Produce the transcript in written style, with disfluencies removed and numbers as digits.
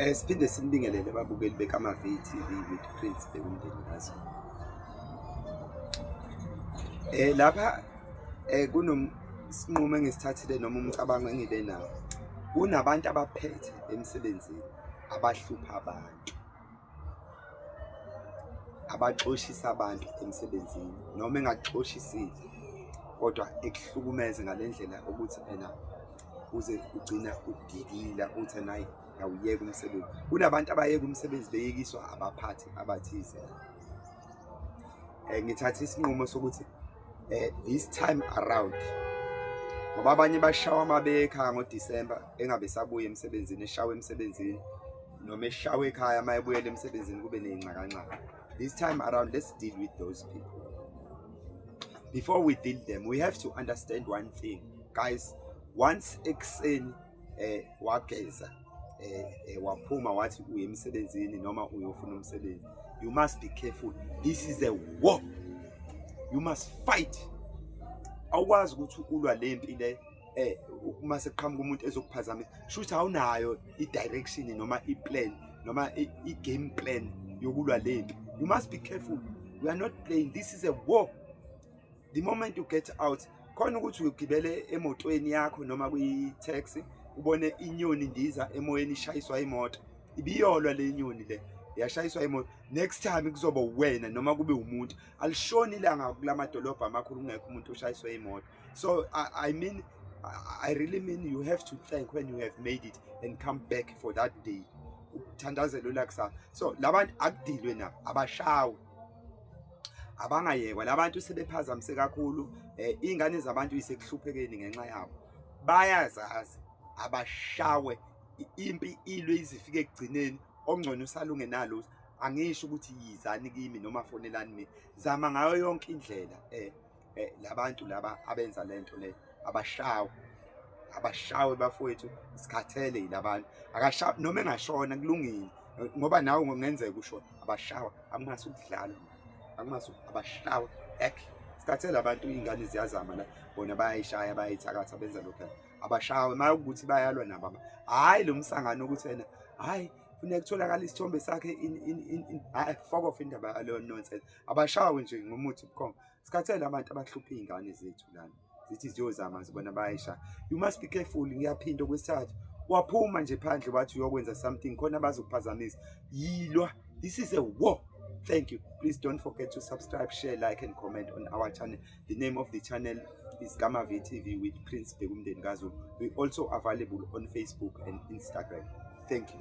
Siphinde sinibingelele ababukeli beKama VTV with Prince Bhekumndeni kaZulu. Lapha kunosinqumo engisithathile noma umcabango engibe nawo. Kunabantu abaphethe emsebenzini abahlupha abantu, abaxoshisa abantu emsebenzini noma engakuxoshisile kodwa ekuhlukumeze ngale ndlela ukuthi ena uze ugcina udikila uthi ena hhayi ngiyawuyeka umsebenzi. Kunabantu abayeka umsebenzi beyekiswa abaphathi abathize. Ngithathe isinqumo sokuthi this time around, ngoba abanye bashawa uma beye ekhaya ngoDisemba engabe esabuya emsebenzini, eshawa emsebenzini noma eshawa ekhaya uma ebuyela emsebenzini kube ney'nxakanxaka. This time around, let's deal with those people. Before we deal them, we have to understand one thing, guys. Once ekuseni wageza, waphuma, wathi uye emsebenzini noma uyofuna umsebenzi, you must be careful. This is a war, you must fight. Awukwazi ukuthi ulwa lempi le uma sekuqhamuka umuntu ezokuphazamisa, shuthi awunayo i-direction noma i-plan noma i-game plan yokulwa lempi. You must be careful. We are not playing, this is a war. The moment you get out, khona ukuthi uyogibele emotweni yakho noma kwi-taxi, ubone inyoni indiza emoyeni ishayiswa imoto, ibiyolwa le nyoni le yashayiswa imoto. Next time kuzoba wena noma kube umuntu. Alishoni ilanga kulamadolobha amakhulu kungekho umuntu oshayiswe imoto. So I mean, I really mean, you have to thank when you have made it and come back for that day, uthandazelo lakusasa. So labantu akudilwe nabo, abashawe, abangayekwa labantu sebephazamise kakhulu. Ingane zabantu isekuhluphekeni ngenxa yabo, bayazazi, abashawe. Impi ilwe izifike ekugcineni, ongcono usalunge nalo. Angisho ukuthi yizani kimi noma fonelani mina, zama ngayo yonke indlela. Labantu laba abenza lento le, abashawe, abashawe bafowethu, sikhathele yilabantu. Akashawe noma engashona, kulungile, ngoba nawe kungenzeka ushona. Abashawe, akungase ukudlala, akungase, abashawe ek sikhathele abantu. Iy'ngane ziyazama la, bona bayayishaya, bayayithakatha, benza lokhu. Abashawe uma ukuthi bayalwa nabo. Hhayi, lo msangano ukuthi yena, hhayi, funeka kutholakala isithombe sakhe in, hhayi, fuck off indaba yaleyo nonsense. Abashawe nje ngomuthi bukhoma. Sikhathele abantu abahlupha iy'ngane zethu lana, zithi ziyozama, zibona bayayishaya. You must be careful. Ngiyaphinda okwesithathu, waphuma nje phandle wathi uyokwenza something, khona bazokuphazamisa, yilwa. This is a war. Thank you. Please don't forget to subscribe, share, like and comment on our channel. The name of the channel is Gama VTV with Prince Bhekumndeni kaZulu. We also available on Facebook and Instagram. Thank you.